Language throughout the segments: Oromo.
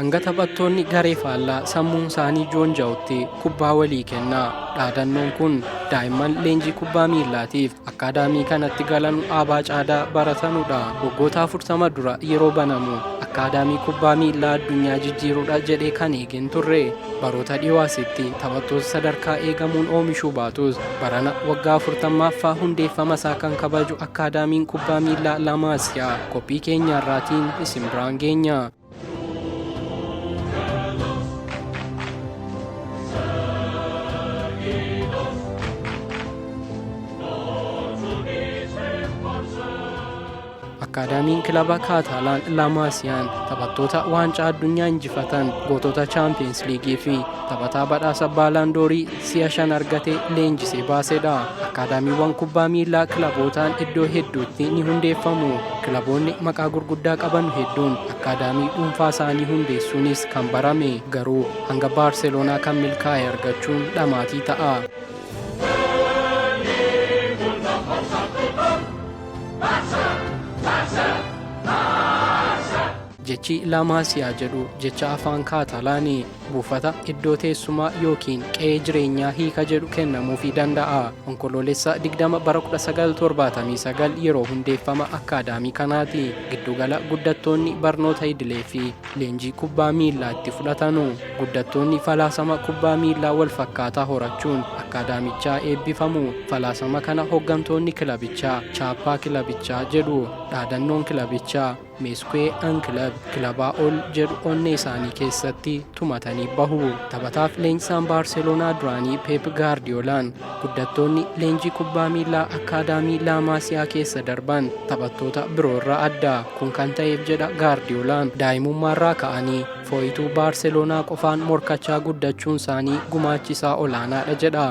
Hanga taphattoonni garee faallaa sammuun isaanii joonja'utti kubbaa walii kennaa. Dhaadannoon kun daa'imman leenjii kubbaa miillaatiif akkaadaamii kanatti galan Aabaa Caadaa baratanudha. Waggoota 40 dura yeroo banamu akkaadaamii kubbaa miillaa addunyaa jijjiirudha jedhee kan eegeen turre. Baroota dhiyoo asitti taphattoota sadarkaa eegamuun oomishuu baatus, barana waggaa 40ffaa hundeeffama isaa kan kabaju akkaadaamiin kubbaa miillaa La Masia qophii keenya irraatiin isin biraan geenya. Akkaadaamiin kilaba Kaataalaan La Maasiyaan taphattoota waancaa addunyaa injifatan, gootota Chaampiyeens Liigii fi taphataa badhaasa Baalaandoorii si'a 5 argate leenjisee baasedha. Akkaadaamiiwwan kubbaa miillaa kilabootaan iddoo hedduutti ni hundeeffamu. Kilaboonni maqaa gurguddaa qaban hedduun akkaadaamii dhuunfaa isaanii hundeessuunis kan barame. Garuu hanga Baarseloonaa kan milkaa'e argachuun dhamaatii ta'a. Jechi La Masia jedhu jecha afaan Kaatalaanii buufata, iddoo teessumaa yookiin qe'ee jireenyaa hiika jedhu kennamuufii danda'a. Onkoloolessa 20 bara 1979 yeroo hundeeffama akkaadaamii kanaati. Giddugala guddattoonni barnoota idilee fi leenjii kubbaa miillaa itti fudhatanu. Guddattoonni falaasama kubbaa miillaa wal fakkaataa horachuun akkaadaamichaa eebbifamu. Falaasama kana hoggantoonni kilabichaa chaappaa kilabichaa jedhu. Dhaadannoon kilabichaa Més que un club, kilabaa ol, jedhu onnee isaanii keessatti tumatanii bahu. Taphataaf leenjisaan Baarseloonaa duraanii Peep Gaardiyoolaan guddattoonni leenjii kubbaa miillaa akkaadaamii La Maasiyaa keessa darban taphattoota biroorraa adda. Kun kan ta'eef, jedha Gaardiyoolaan, daa'imummaarraa ka'anii fooyituu Baarseloonaa qofaan morkachaa guddachuun isaanii gumaachisaa olaanaadha jedha.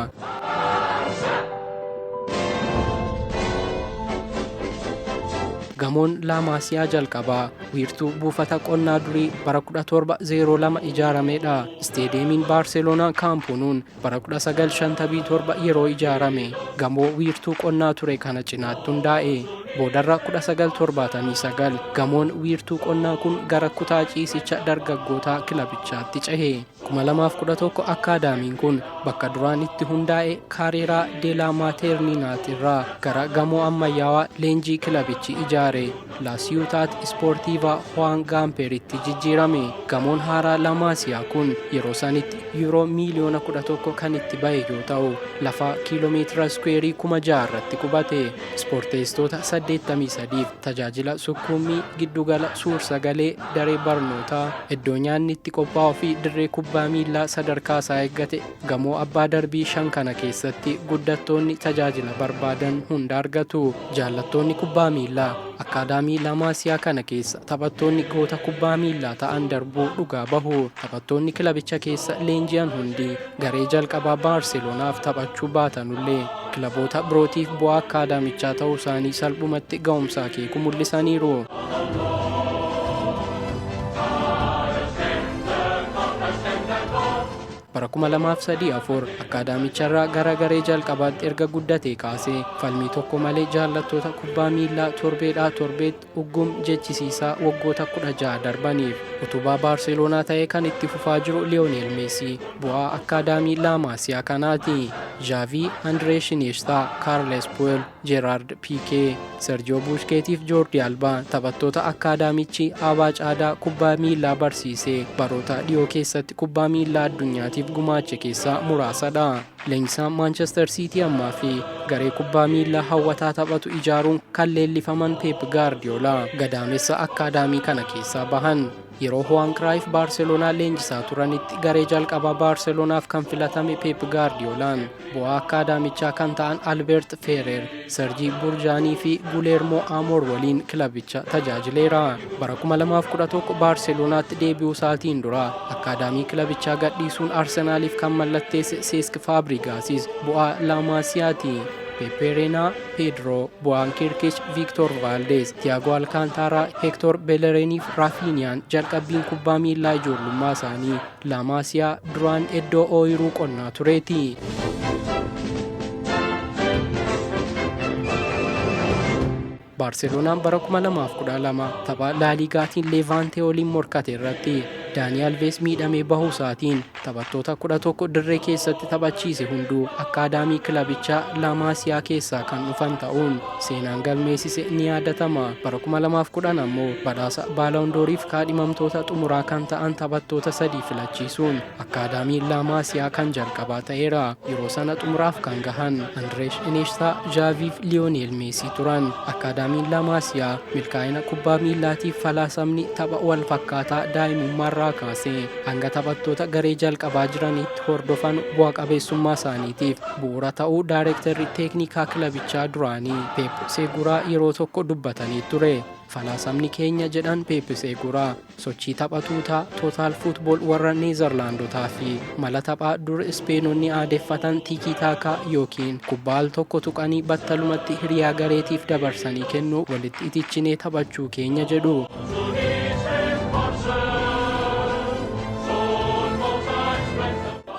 Gamoon La Maasiyaa jalqabaa wiirtuu buufata qonnaa durii bara 1702 ijaaramedha. Isteediyeemiin Baarseloonaa Kaamp Nuun bara 1957 yeroo ijaarame gamoo wiirtuu qonnaa ture kana cinaatti hundaa'e. Boodarra 1979 gamoon wiirtuu qonnaa kun gara kutaa ciisicha dargaggootaa kilabichaatti cehe. 2011 akkaadaamiin kun bakka duraan itti hundaa'e Kaareeraa de la Maateerniinaat irraa gara gamoo ammayyaawaa leenjii kilabichi ijaare La Ciutat Esportiva Juan Gamperitti jijjiirame. Gamoon haaraa La Maasiyaa kun yeroo sanitti yuuroo miiliyoona 11 kan itti bahe yoo ta'u, lafa kiiloomeetira iskuweerii 6,000 irratti qubate. Ispoorteessitoota 83f tajaajila sukkuummii, giddugala suur-sagalee, daree barnootaa, iddoo nyaanni itti qophaa'uu fi dirree kubbaa miillaa sadarkaa isaa eeggate gamoo abbaa darbii 5 kana keessatti guddattoonni tajaajila barbaadan hunda argatu. Jaallattoonni kubbaa miillaa akkaadaamii La Maasiyaa kana keessa taphattoonni goota kubbaa miillaa ta'an darbuu dhugaa bahu. Taphattoonni kilabicha keessa leenji'an hundi garee jalqabaa Baarseloonaaf taphachuu baatanullee kilaboota birootiif bu'aa akkaadaamichaa ta'uu isaanii salphumatti ga'umsa akeeku mul'isaniiru. Bara 2003 4 akkaadaamicharraa gara garee jalqabaatti erga guddatee kaasee falmii tokko malee jaallattoota kubbaa miillaa torbeedhaa torbeetti uggum jechisiisaa waggoota 16 darbaniif utubaa Baarseloonaa ta'ee kan itti fufaa jiru Liyoonel Meesii bu'aa akkaadaamii La Maasiyaa kanaati. Zhaavii, Andireesh Iniyeestaa, Kaarles Puyol, Jeeraard Piikee, Serjiyoo Buuskeetiif Joordii Albaa taphattoota akkaadaamichi Aabaa Caadaa kubbaa miillaa barsiisee baroota dhiyoo keessatti kubbaa miillaa addunyaatiif gumaache keessaa muraasadha. Leenjisaan Maanchestar Siitii ammaa fi garee kubbaa miillaa hawwataa taphatu ijaaruun kan leellifaman Peep Gaardiyoolaa gadaamessa akkaadaamii kana keessaa bahan. Yeroo Huwaan Kiraayif Baarseloonaa leenjisaa turanitti garee jalqabaa Baarseloonaaf kan filatame Peep Gaardiyoolaan bu'aa akkaadaamichaa kan ta'an Albeert Feerer, Serjii Burjaanii fi Guleermoo Amoor waliin kilabicha tajaajileera. Bara 2011 Baarseloonaatti deebi'uu isaatiin dura akkaadaamii kilabichaa gadhiisuun Arsenaaliif kan mallatteesse Seesk Faabrigaasis bu'aa La Maasiyaati. Pepe Reina, Pedro, Boyan Kirkic, Victor Valdes, Thiago Alcantara, Hector Bellerin fi Rafiniyaan jalqabbiin kubbaa miillaa ijoollummaa isaanii La Maasiyaa duraan iddoo ooyiruu qonnaa tureeti. Baarseloonaan bara 2012 tapha Laaliigaatiin Leevaantee waliin morkate irratti Daanii Alvees miidhamee bahuu isaatiin taphattoota 11 dirree keessatti taphachiise hunduu akkaadaamii kilabichaa Laamaasiyaa keessaa kan dhufan ta'uun seenaan galmeessise ni yaadatama. Bara 2010 ammoo badhaasa Baaloondooriif kaadhimamtoota xumuraa kan ta'an taphattoota sadii filachiisuun akkaadaamii Laamaasiyaa kan jalqabaa ta'eera. Yeroo sana xumuraaf kan gahan Andireesh Ineeshtaa, Zhaaviif Liyooneel Meesii turan. Akkaadaamiin Laamaasiyaa milkaa'ina kubbaa miillaatiif falaasamni tapha wal fakkaataa daa'imummaarraa kaasee hanga taphattoota garee jalqabaa jiranitti hordofan bu'a qabeessummaa isaaniitiif bu'uura ta'uu daayirektarri teeknikaa kilabichaa duraanii Peep Seeguraa yeroo tokko dubbatanii ture. "Falaasamni keenya," jedhan Peep Seeguraa, "sochii taphatuutaa total football warra Neezerlaandotaa fi mala taphaa dur Ispeenonni aadeffatan tiikii taakaa yookiin kubbaa al tokko tuqanii battalumatti hiriyaa gareetiif dabarsanii kennuu walitti itichinee taphachuu keenya," jedhu.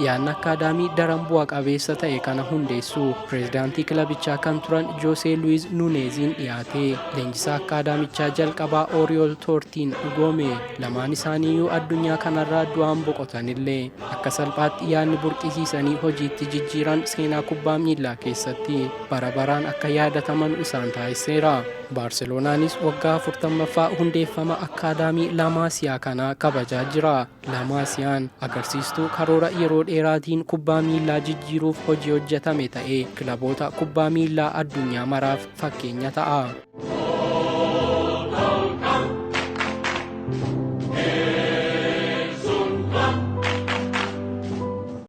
Yaadni akkaadaamii daran bu'a qabeessa ta'e kana hundeessuu pireezidaantii kilabichaa kan turan Joosee Luwiz Nuuneeziin dhiyaate leenjisaa akkaadaamichaa jalqabaa Ooriyool Toortiin dhugoome. Lamaan isaaniiyyuu addunyaa kanarraa du'aan boqotanillee, akka salphaatti yaadni burqisiisanii hojiitti jijjiiran seenaa kubbaa miillaa keessatti bara baraan akka yaadataman isaan taasiseera. Baarseloonaanis waggaa 40ffaa hundeeffama akkaadaamii Laamaasiyaa kanaa kabajaa jira. Laamaasiyaan agarsiistuu karoora yeroo dheeraatiin kubbaa miillaa jijjiiruuf hojii hojjetame ta'ee kilaboota kubbaa miillaa addunyaa maraaf fakkeenya ta'a.